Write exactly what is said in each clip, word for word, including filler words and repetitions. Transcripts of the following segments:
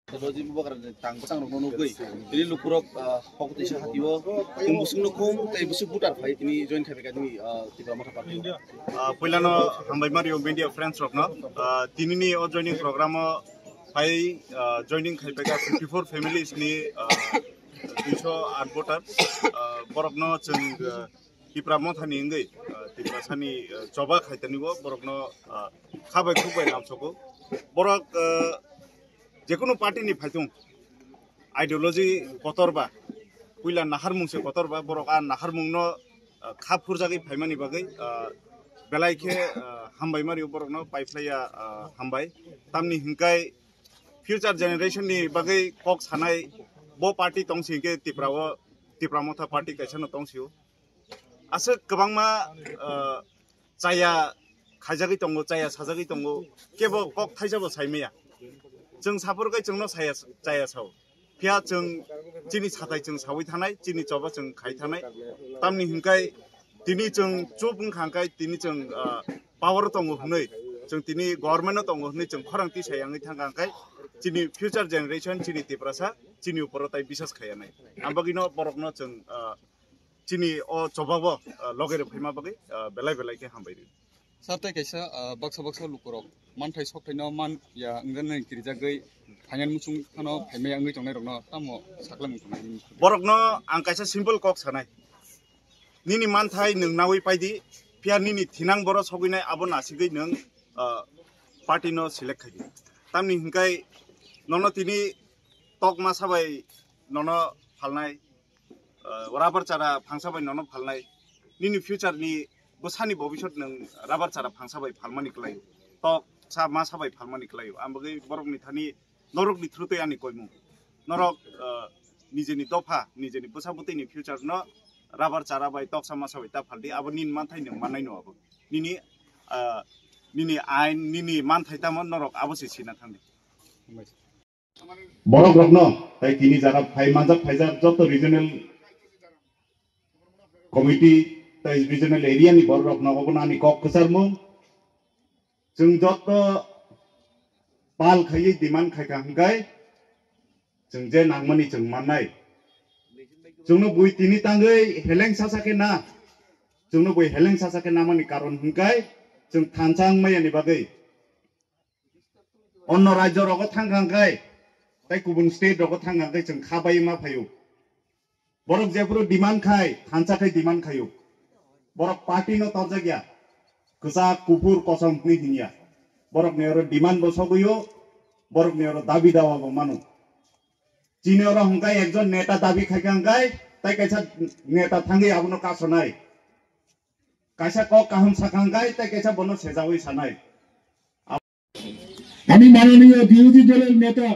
Technology bubagra ni tang bwsang rokno nugwi tini lukurok, ah, hok tisa hatio tong bwswk no khum tei bwswk butar phai tini join khai kha tini, ah, Tipra Motha Party. Ah, puilano hambai mario media friends rokno, ah, tinini o joining program o phai, ah, joining khai phaikha fifty four families ni, ah, duiso aat voter, ah, borokno chwng, ah, Tipra Mothani wngwi, ah, Tiprasani, ah, choba khaitani bo borokno, ah, khabai khukbai lamsogo. Borok, ah, jekunu party ni phaitung ideology kotor ba, puila naharmung se kotor ba, borok a naharmung no, ah, kha phurjagwi phaimani bagwi, ah, belai khe, ah, hambai mario borokno paiphlaiya, ah, hambai. Tamni hinkai future generation ni bagwi kok sanai bo party tongsi hinkhe Tipra o, Tipra Motha party kaisa no tongsio. Aswk kwbangma, ah, chaya khaijagwi tongo, chaya sajagwi tongo, kebo kok thaisa bo saimaya. Chwng saphuru kai chwngno saya, chaya sao. Phiya chwng chini sathai chwng sawi thanai, chini choba chwng khai thanai. Tamni hinkai tini chwng chup wngkha hinkai tini chwng, ah, power o tongo hwnwi, chwng tini government o tongo hwnwi chwng khorang tisa yangwi thangkha hinkai chini future generation, chini Tiprasa, chini uporo tai bisas khaiya nai. Ambagino borokno chwng, ah, chini o chobabo, ah, loge rw phaima bagwi, ah, belai belai khe hambai rw. Sir, tei kaisa, ah, baksa baksa lukurok manthai sokthai no man ya wngjaknai kirijagwi phainani muchung phano phaimaya wngwi tongnai rokno tamo sakla muchung nai? Borokno ang kaisa simple kok sanai, nini manthai nwng nawi paidi, phiya nini thinang boro sogwinai abo nasigwi nwng, ah, party no select khaidi. Tamni hinkai nono tini tok masa bai nono phalnai, ah, rubber chara phangsa bai nono phalnai, nini future ni bwsani bobisot nwng rubber chara phangsa bai phalmani kwlai, tok sa masa bai phalmani kwlai. Ang bagwi borokni thani norokni through tei ani koimung. Norok, ah, nijeni dopha, nijeni bwsa bwtwini future no rubber chara bai toksa masa bai ta phaldi, abo nini manthai nwng mannai no abo. Nini, ah, nini ain, nini manthai tamo norok abo se sina thangdi. Borok rokno tai tini jaga phai manjak phaijak joto regional committee tai regional area ni borok rokno obo nani kok kwcharmung. Chwng joto pal khaiwi demand khaikha hwnkhe chwng je nangmani chwng mannai. Chwngno bui tini tangwi heleng sasa khe na, chwngno bui heleng sasa khe namani karon hwnkhe chwng thansa wngmaya ni bagwi. Onno rajyo rogo thangkha hwnkhe, tei kubun state rogo thangkha hwnkhe chwng kha bai ma phaio. Borok jephuru demand khai, thansa khai demand khaio. Borok party no torjak ya. Kwchak, kuphur, kosom hwnwi hinya. Borok ni oro demand bo sogwio, borok ni oro dabi dawa bo mano. Chini oro hwnkhe ekjon neta dabi khaikha hwnkhe, tei kaisa neta thangwi abono kasonai. Kaisa kok kaham sakha hwnkhe, tei kaisa bono sejawi sanai. আমি মাননীয় বিরোধী দলের নেতা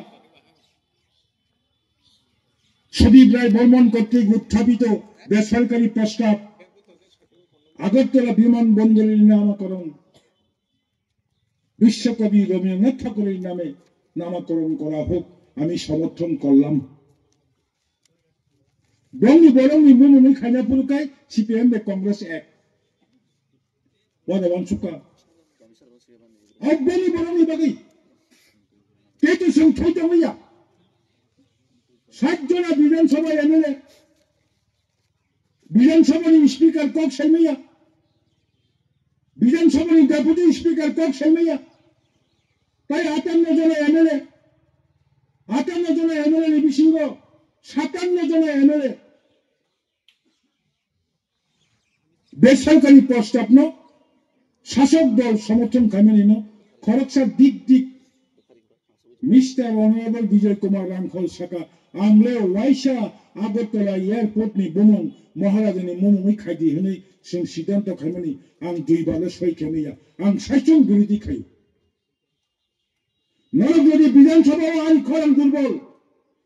সুদীপ রায় বর্মন কর্তৃক উত্থাপিত বেসরকারি প্রস্তাব আগরতলা বিমানবন্দরের নামকরণ বিশ্বকবি রবীন্দ্রনাথ ঠাকুরের নামে নামকরণ করা হোক, আমি সমর্থন করলাম। Bongni borokni mumungwi khaina phuru kai C P M bai Congress ek. Wada wansukha. Aboni borokni bagwi. Tei to song thoi tongya. Sat jona Bidhan Sabha M L A. Bidhan Sabha ni Speaker kok saimaya. Bidhan Sabha ni Deputy Speaker kok saimaya. Tai atanno jona M L A. Atanno jona M L A ni bisingo satanno jona M L A. Besorkari prostabno sasok dol somorthon khaimani no khoroksa dik dik Mister Honorable Bijoy Kumar Rangkhol saka, ang leo waisa Agartala Airport ni bumung Maharaja ni mumung wi khaidi hwnwi chwng siddhanto khaimani ang dui balo soi khaimaya, ang saichung birodhi khai. Norok jodi Bidhan Sabha o ani khorang durbol,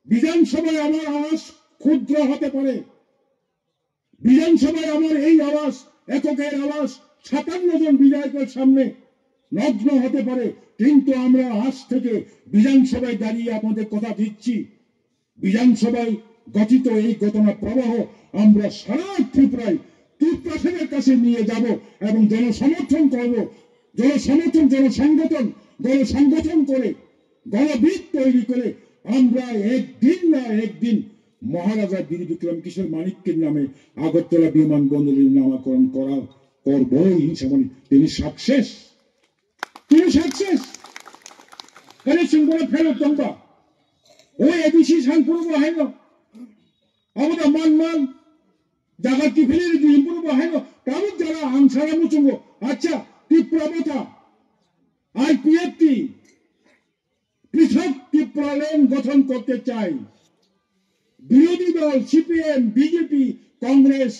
Bidhan Sabha o amar awas khudro hote pare, বিধানসভায় আমার এই আওয়াজ, এককের আওয়াজ সাতান্ন জন বিধায়কের সামনে নগ্ন হতে পারে, কিন্তু আমরা আজ থেকে বিধানসভায় দাঁড়িয়ে আপনাদের কথা দিচ্ছি, বিধানসভায় গঠিত এই ঘটনা প্রবাহ আমরা সারা ত্রিপুরায় ত্রিপ্রাসেনের কাছে নিয়ে যাব এবং জনসমর্থন করব। জনসমর্থন, জনসংগঠন, গণসংগঠন করে, গণবিদ তৈরি করে আমরা একদিন না একদিন মহারাজা বীর বিক্রম কিশোর মানিক্যের নামে আগরতলা বিমানবন্দরের নামকরণ করা করবই, হিংসামণি। তিনি সাকসেস, তিনি success. Kare chwng bono pherok tongba. O A D C sangphuru bo haino. Abo da man man. Jaga kiphilwi rwdi hinphuru bo haino. Tabuk jara ang sana muchungo. Acha, Tipra Motha, I P F T, পৃথক ত্রিপুরাল্যান্ড গঠন করতে চাই। বিরোধী দল CPM, BJP, Congress,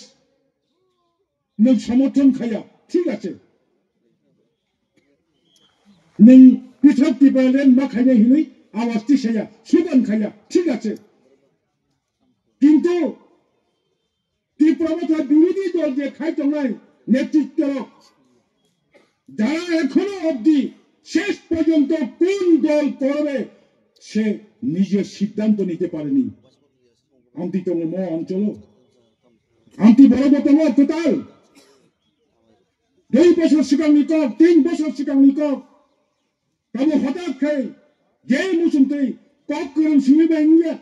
nwng সমর্থন khaya, ঠিক আছে। Nwng পৃথক ত্রিপুরাল্যান্ড ma khainai hinwi আওয়াজ tisaya, slogan khaya, ঠিক আছে। কিন্তু Tipra Motha বিরোধী দল যে khai tongnai নেতৃত্ব, যারা এখনো অবধি শেষ পর্যন্ত কোন দল করবে সে নিজের সিদ্ধান্ত নিতে পারেনি। Amtwi tongo mo অঞ্চল, amtwi borok bo tongo kwtal. Dui bosor swkangni kok, tin bosor swkangni kok. Tamo hothat khai je muchungtwi kok kwrwng simi bai wngya.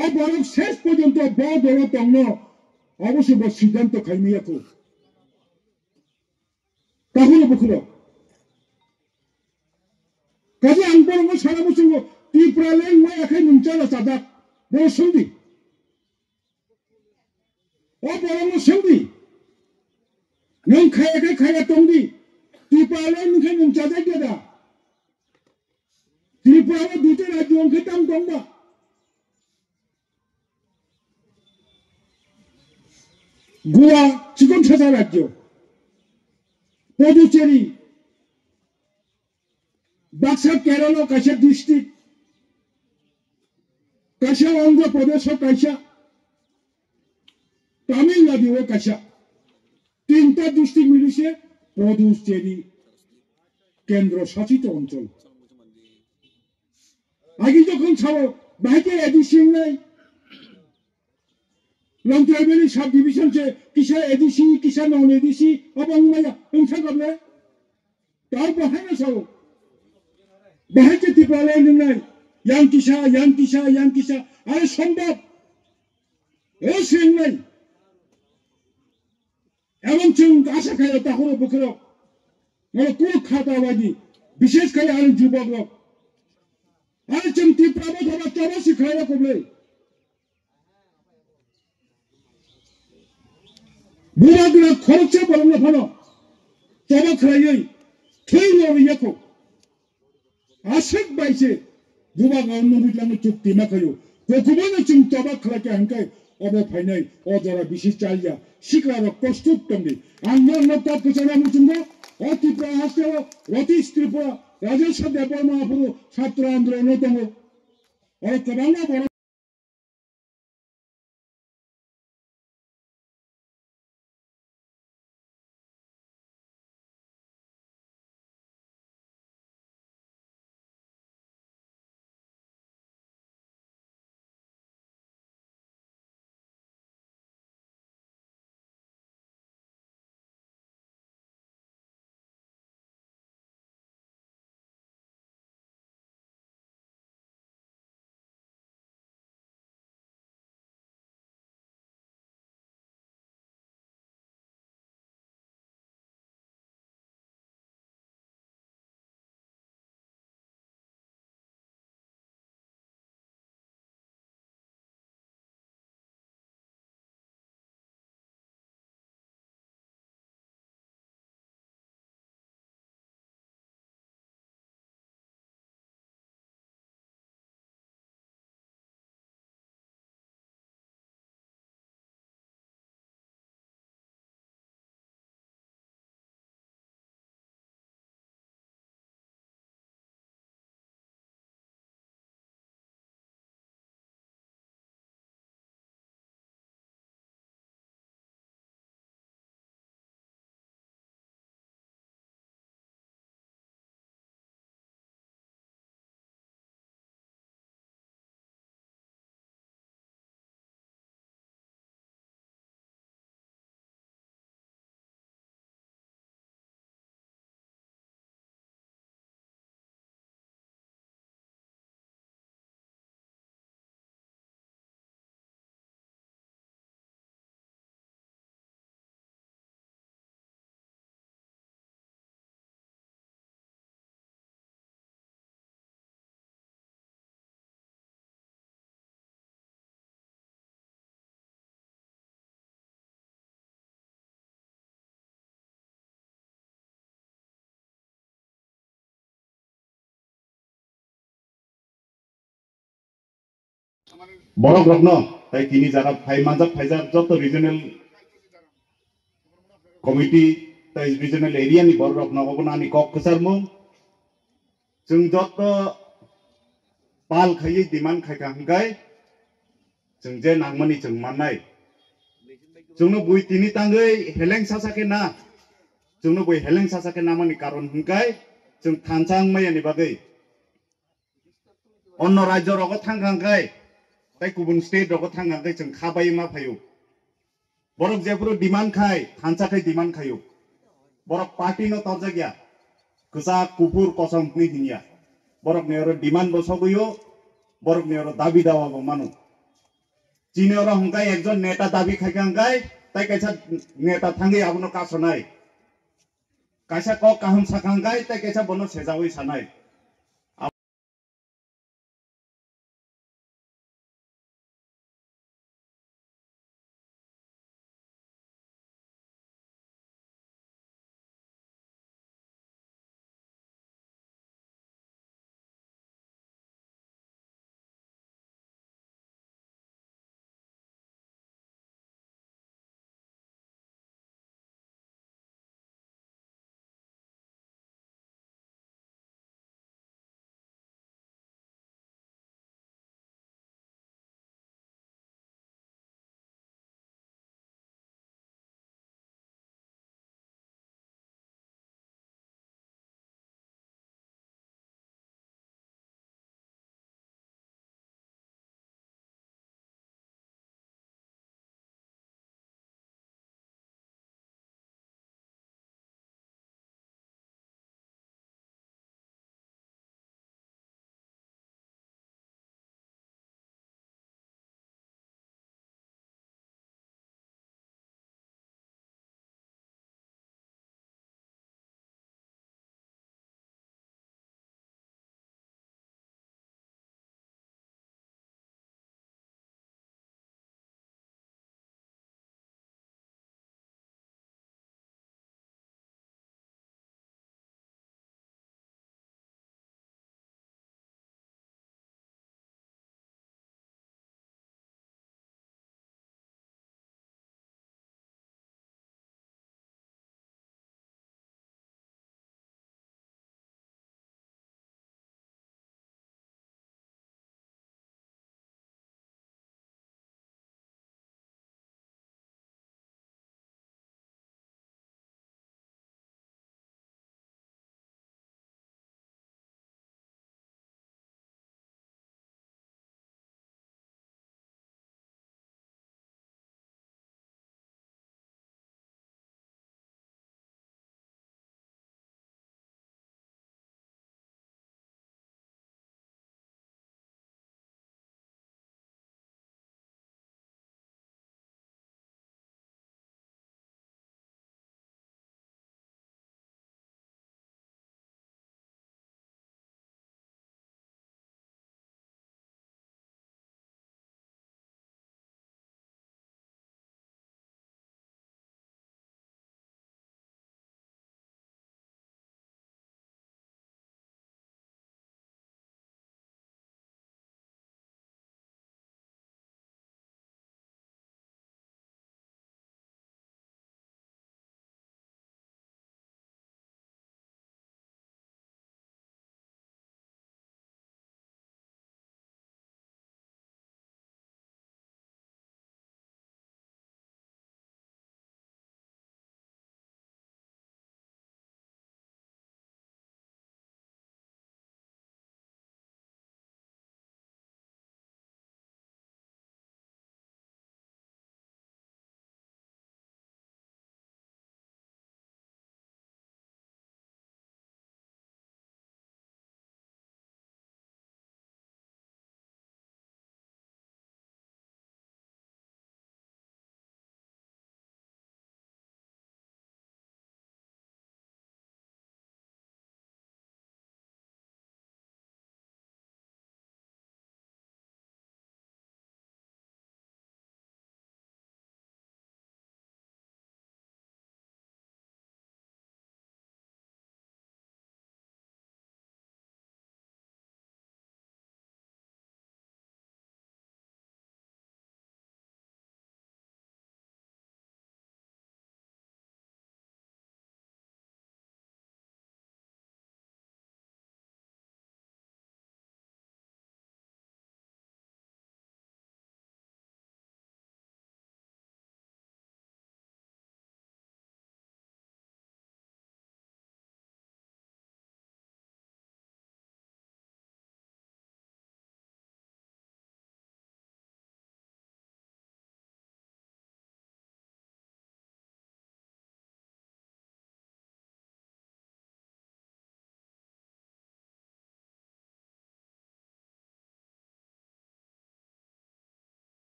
O borok শেষ পর্যন্ত bo dolo tongno, obo se bo সিদ্ধান্ত khaimiyakho. Takhuro bukhuro. Kaje ang borokno sana muchungo, Tipra leng maya khai nwng chala chajak. Bo swngdi. O borokno swngdi. Nwng khaya khe khaya tongdi. Tipra leng nwng khe nwng chajak ya da. Tripura o duita rajyo wngkhe tamo tongba? Goa chikon sasa rajyo, Puducherry, baksa Kerala o kaisa district, kaisa Andhra Pradesh o kaisa, Tamil Nadu o kaisa, tinta district mili se Puducherry kendro sasito onchol. Agi jokhon sao, bahai khe A D C wngnai. Longtrai Valley sub division se kisa A D C, kisa non A D C, obo wngmaya, wngsa gable. Tao bahai no sao. Bahai khe Tipraland wngnai. Yang kisa, yang kisa, yang kisa. Are sombab. O se wngnai. Ebong chwng asa khaio takhuro bukhurok, mane kunu khata baidi, bishesh khai ani jubok rok. Ani chwng Tipra bo thaba choba si khaio kublai. Bubagra khoroksa borokno phano choba khlaiwi thwi rw riyakho. Aswk bai se bubagra nugwi tlangwi chukti ma khaio. Kokubano chwng choba khlai kha hwnkhe obo phainai o jora bisi chaliya. Sikla rok prostut tongdi. Ang norokno kok kwchangna muchungo, o Tripura hasteo Ratish Tripura, Rajeshwar Debbarma aphuru chhatra andolon tongo. Oro kwbangma borok Borok rokno tai tini jaga phai manjak phaijak joto regional committee tai regional area ni borok rokno obono ani kok kwcharmung. Chwng joto pal khaiwi demand khaikha hwnkhe chwng je nangmani chwng mannai. Chwngno bui tini tangwi heleng sasa khe na, chwngno bui heleng sasa khe namani karon hwnkhe chwng thansa wngmaya ni bagwi. Onno rajyo rogo thangkha hwnkhe tai kubun state rogo thangkha hwnkhe chwng kha bai ma phaio. Borok jephuru demand khai, thansa khai demand khaio. Borok party no torjak ya. Kwchak, kuphur, kosom hwnwi hinya. Borok ni oro demand bo sogwio, borok ni oro dabi dawa bo mano. Chini oro hwnkhe ekjon neta dabi khaikha hwnkhe, tai kaisa neta thangwi abono kasonai. Kaisa kok kaham sakha hwnkhe, tai kaisa bono sejawi sanai.